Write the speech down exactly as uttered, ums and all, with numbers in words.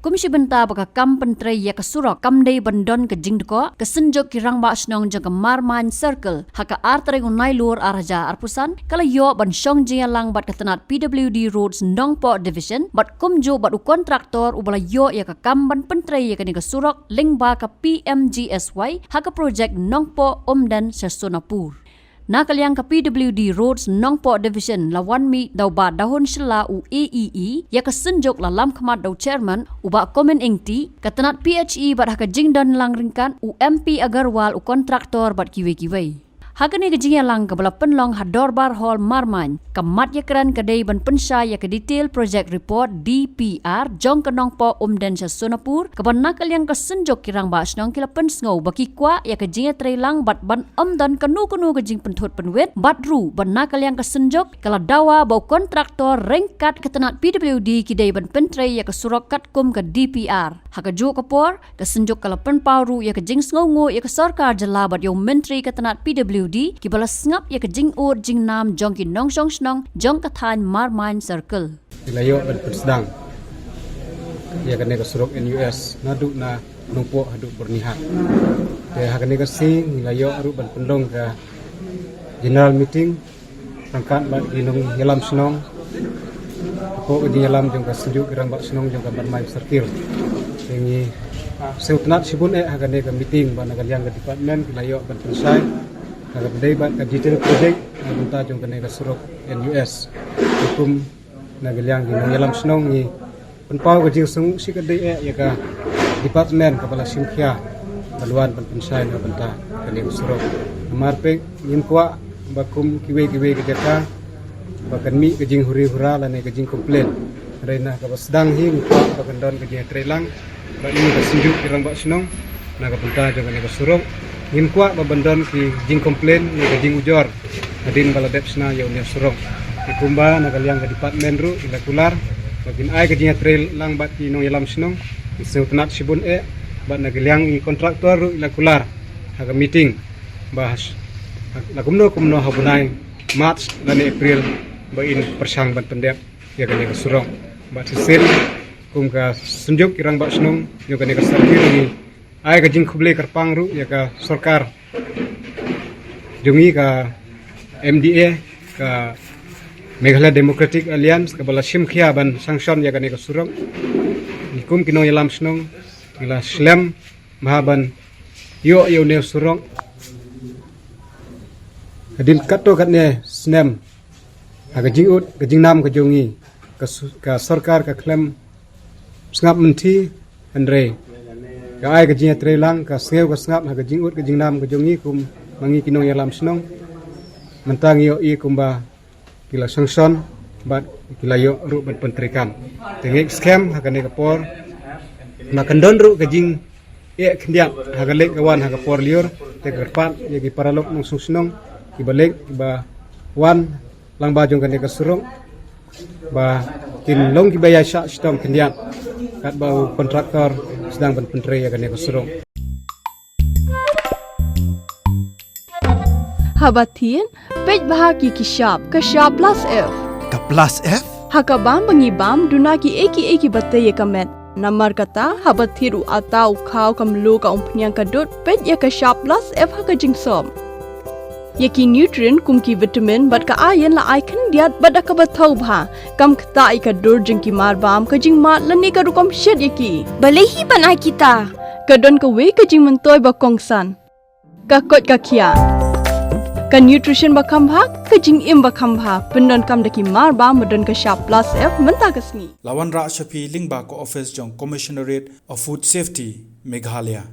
Kum shi bynta ba ka kam pyntrei ïa ka surok kam dei ban don ka jingdkor, ka Synjuk ki Rangbah Shnong jong ka Marmain Circle, ha ka ar tarik u Nailur ar hajar arphew san, ka la ïoh ban shong jingïalang bad ka tnat P W D Roads Nongpoh Division, bad kumjuh bad u kontraktor uba la ïoh ïa ka kam ban pyntrei ïa kane ka surok lyngba ka P M G S Y, ha ka projek Nongpoh Umden sha Sonapur. Na ka liang ka P W D Roads Nongpoh Division la wan mih da u Bah Dahun Shylla u A E E, ïa ka Synjuk la lam khmat da u Chairman, u Bah Komen Ingti, ka tnat P H E bad ha ka jingdon lang ryngkat, u M P Agarwal, u kontraktor bad kiwei kiwei. Ha kane ka jingïalang kaba la pynlong ha Dorbar Hall Marmain, ka mat ïakren ka dei ban pynshai ïa ka Detail Project Report, D P R, jong ka Nongpoh Umden sha Sonapur, kaba na ka liang ka Synjuk ki Rangbah Shnong ki la pynsngew ba ki kwah ïa ka jingïatreilang bad ban ym don kano kano ka jingpynthut pynwit, bad ruh ba na ka liang ka Synjuk ka la dawa ba u kontraktor ryngkat ka tnat P W D ki dei ban pyntrei ïa ka surok katkum ka D P R. Ha kajuh ka por, ka Synjuk ka la pynpaw ruh ïa ka jingsngewnguh ïa ka sorkar jylla bad ïa u Myntri ka tnat P W D, kiba la sngap ïa ka jingud jingnam jong ki nongshong shnong jong ka thaiñ Marmain Circle. Ngi la ïoh ban pynsdang ïa kane ka surok N U S naduh na Nongpoh haduh Byrnihat. Te ha kane ka sngi ngi la ïoh ruh ban pynlong ka general meeting ryngkat bad ki nongïalam shnong, hapoh ka jingïalam jong ka Synjuk ki Rangbah Shnong jong ka Marmain Circle. Te ngi sngewtynnat shibun eh ha kane ka meeting ba na ka liang ka department ki la ïoh ban pynshai ha kaba ïadei bad ka detail project na ka bynta jong kane ka surok N U S. Te kum na ka liang ki nongïalam shnong ngi pynpaw ka jingsngewnguh shikaddei eh ïa ka department kaba la shim khia ban wan ban pynshai na ka bynta kane ka surok. Namar phi ngim kwah ba kum kiwei kiwei ki jaka ba kan mih ka jinghuri hura lane ka jingcomplain. Hynrei na kaba sdang hi ngi kwah ba kan don ka jingïatreilang bad ngi ka Synjuk ki Rangbah Shnong na ka bynta jong kane ka surok. Ngim kwah ba ban don ki jingcomplain ne ka jingujor hadien ba la dep shna ïa une u surok. Te kumba na ka liang ka department ruh i la kular ba kin ai ka jingïatreilang bad ki nongïalam shnong. Ngi sngewtynnat shibun eh bad na ka liang i kontraktor ruh i la kular ha ka meeting ba la kumno kumno ha u bnai March lane April ba in pyrshang ban pyndep ïa kane ka surok. Bad shisien kum ka Synjuk ki Rangbah Shnong jong kane ka circle ngi ai ka jingkhublei kyrpang ruh ïa ka sorkar jong ngi ka M D A, ka Meghalaya Democratic Alliance, kaba la shim khia ban sanction ïa kane ka surok. Ngi kum ki nongïalam shnong ngi la slem bha ban ïoh ïa une u surok. Hadien katto katne snem ha ka jingud ka jingnam ka jong ngi, ka su-, ka sorkar ka khlem sngap mynthi, hynrei ka ai ka jingïatreilang, ka sngew ka sngap ha ka jingud ka jingnam ka jong ngi kum ma ngi ki nongïalam shnong. Mynta ngi ïohi kumba ki la sanction bad ki la ïoh ruh ban pyntreikam. Te ngi skhem ha kane ka por ba kan don ruh ka jingeh khyndiat ha ka leit ka wan ha ka por lyiur, te kyrpad ïa ki paralok nongshong shnong kiba leit kiba wan lyngba jong kane ka surok ba kin long kiba ïaishah shitom khyndiat katba u kontraktor sdang ban pyntrei ïa kane ka surok. Haba thied, peit bha ki ki shap, ka shap plus F. Ka plus F? Ha ka bam ba ngi bam, duna ki ei ki ei kiba tei ïa ka met. Namar kata, haba thied u atta, u khaw, ka mluh, ka umphniang, ka dud, peit ïa ka shap plus F ha ka jingsop. Ïa ki nutrient kum ki vitamin bad ka iron la ai khyndiat bad da kaba thaw bha. Kam ktah ïa ka dur jong ki marbam, ka jingmad lane ka rukom shet ïa ki. Balei hi ban ai kita? Ka don kawei ka jingmyntoi ba kongsan. Ka koit ka khiah. Ka nutrition ba kham bha, ka jingim ba kham bha. Pyndonkam da ki marbam ba don ka shap plus F mynta ka sngi. La wanrah sha phi lyngba ka office jong Commissionerate of Food Safety, Meghalaya.